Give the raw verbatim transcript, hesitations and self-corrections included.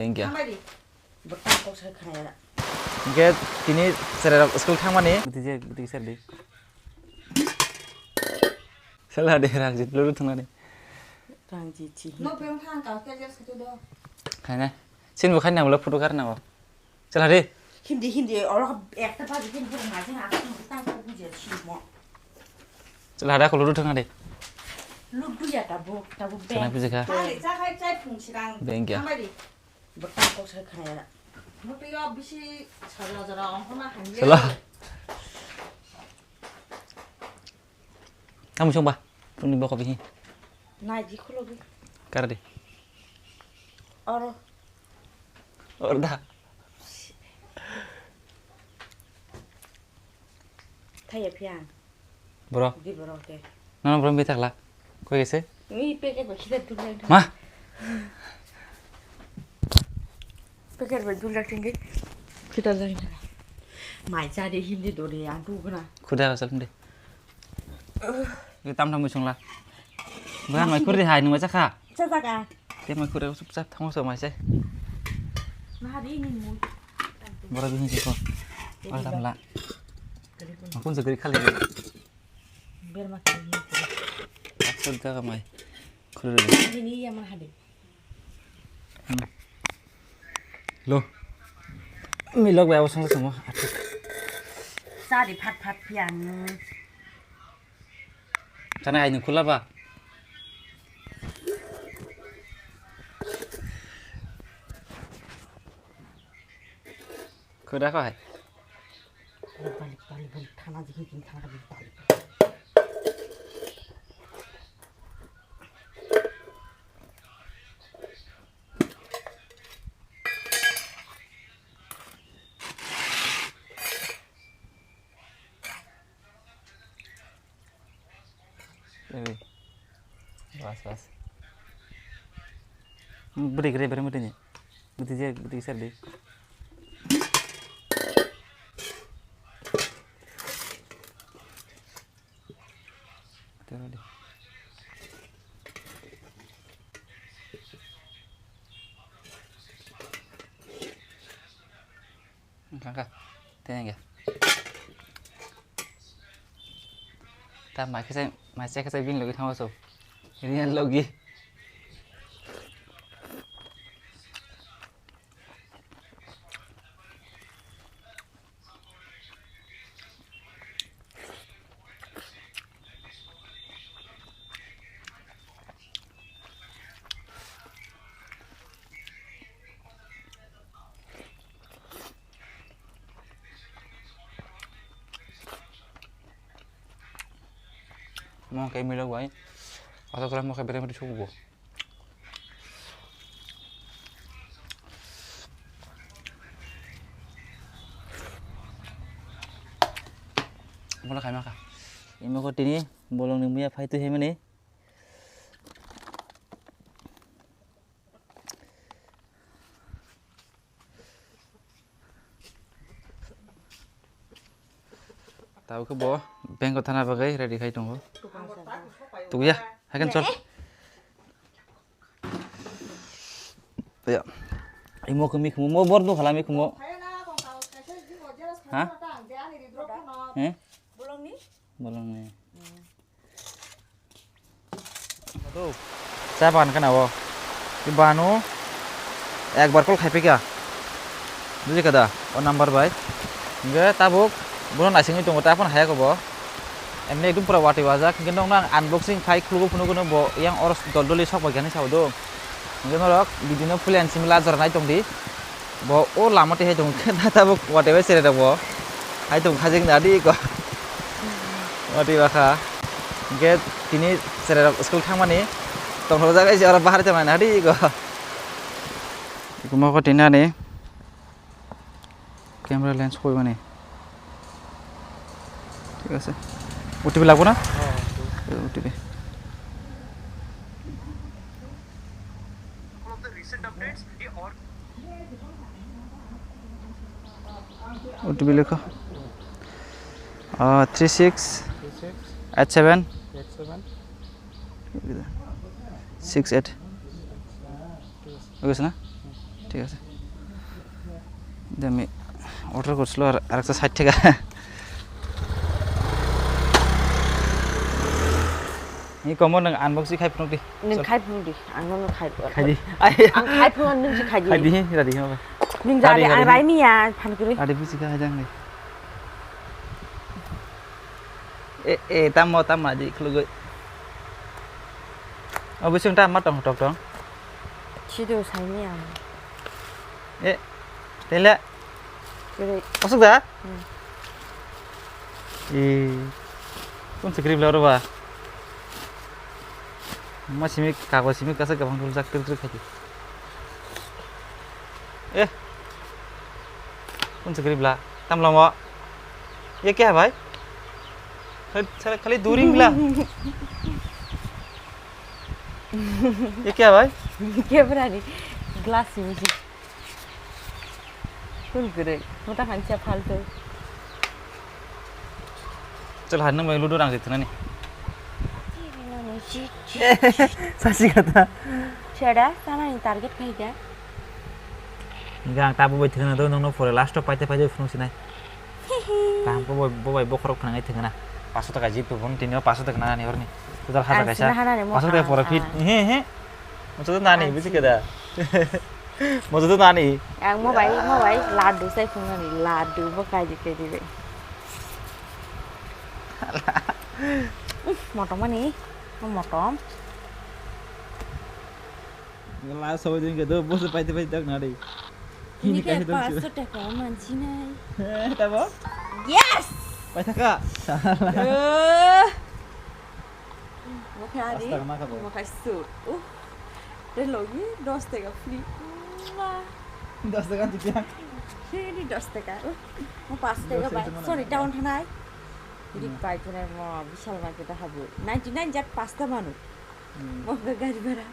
Thank you. Hambai di. Bwtang kok sai khaya. Hingke tini cherai rok school thangmani. Bwtwi je, bwtwi sar di. Sala de rang jit lulu thangmani. Rang jit chi. No pem thang ka ke je satu do. Khaina. Sin bo khaina ulo photo kar na bo. Sala de. Hindi, hindi, oro ekta pa hindi pura ngaji na, bwtang kok bujia chi mo. Sala da ko lulu thangna de. Lulu ya tabu, tabu. Sana bujia kha. Chai, chai, chai phung sirang. Beng ya. Hambai di. Bwtang kok sai khaya. Motwi o bisi sajra jra ongkhorma hamya. Sala. Tamo songba. Tungni bokol bihi. Nai di khulogwi. Kar di. Oro. Oro da. Thaya phiya. Bro. Di bro te. Nono bro bithakla. Koi gese? Ni packet ba khita dulai. Ma. Packet ba dulai tinggi. Khita dulai. Mai cha de hindi dore ang tu gna. Khuda asal hindi. Ni tam tam musung la. Bukan mai khuri hai nung cha kha. Cha cha ka. Te mai khuri sup sap thang so mai se. Nah di ni mu. Bora bini ko. Al tam la. Akun se gari khali. Ber ma khali ni. Aksar jaga mai. Khuri. Ini ya ma hadi. Lo. Milok bai awasang samo. Cha di phat phat phiya ni. Chana ai ni khula ba. Khuda kho hai. Balik, balik, balik, thana jigin, jigin, thana jigin, balik. Ui. Bas, bas. Bwtwi kwrwi, bwrwi mwtwi ni. Bwtwi je, bwtwi sar di. Tero di. Kaka, tengge. Ta mai khe sai, mai sai khe sai bini logi thango so. Real logi. Mo khe milok bai. Asok khe mo khe berem ri sugo. Bola khai ma kha. Imo ko tini bolong ni muya phai tu he mani. Tabuk khe bo bank o thana bagwi ready khai tongo. Tukya, haikhe chol. Ya. Imo khe mikhumo, mo bor dukhala mikhumo. Ha? He? Bolongni? Bolongni. Cha bagan kana o. Ki bano ekbar call khai pika. Buji kada? O number bai. Hingke tabuk bono naisingwi tongo, ta phone haya kobo. Emni ekdum pura watwi wajak. Hingke nokno ang unboxing khai khulugo phunukgo no bo yang oro dol doli sok bai kani sao do. Hingke norok video no full and simla jora nai tongdi. Bo o lama twi hai tongo khe na tabuk watwi bai cherai rok bo. Hai tong khajik na di ko. Watwi bakha. Hingke tini cherai rok school thangmani tongthok jak oro bahar tongmani hadi ko. Iko moko tini ani camera lens koi mani. ঠিক আছে। O T P লাগবো না? হ্যাঁ। O T P। O T P লেখো। আহ, three six eight seven six eight. হয়ে গেছে না? ঠিক আছে। দে, আমি order করছিল আর আরেকটা ষাট টাকা। এই কমন নং আনবক্সিং খাই ফুনুক দি। Nung khai phung di, ang no khai. Khai di. Ang khai phung, nung si khai di. Khai di, radi ma. Nung jadi, ang rai mi ya, phan kiri. Radi busi khai dang ni. E, e, tamo, tamo, di khulugoi. O, bising ta ma tong, tong, tong. Chido sai mi ang. E, tele. Kiri. Masuk da? Hmm. E, kun sekrip la roba. Ma simi kago simi kasa gabang dul jak tir tir khai di. Eh. Kun se gribla. Tam lomo. Ye kya hai bhai? Khali, sala khali duri mila. Ye kya hai bhai? Camera ni glass music. Kun gurui, mota khansa faltu. Chal, har nang bai ludo rang jitna ni. Sasi kata. Cheda, sana ni target khai ga. Enggak, ang tabu bai thikna do, nong no pore last of paite paite phunuk sinai. Kaham ko bo, bo bai bokhorok phnangai thikna. Paso taka jip to bon, tini paso taka nani horni. Total hajar kaisa. Paso taka pore fit. He, he. Maksudnya nani, bisi kada. Maksudnya nani. Ang mo bai, mo bai, ladu sai phungnani, ladu bo kaji kaji bai. Uff, motom ani, mo motom. Last sabai din ke do, bosa paite paite tak nari. Ini ke paso taka mansinai. Tabo? Yes! Paitaka. Eh. Mokhe ari, mokhe sur. Uh. Te logi dos taka free. Mwah. Dos taka tu kya? Ini dos taka. Uh. Mo pas taka bai. Sorry, down thanai. Rik bai thanai mo Vishal market habu. Ninety nine jat pasta manu. Mo gari bara.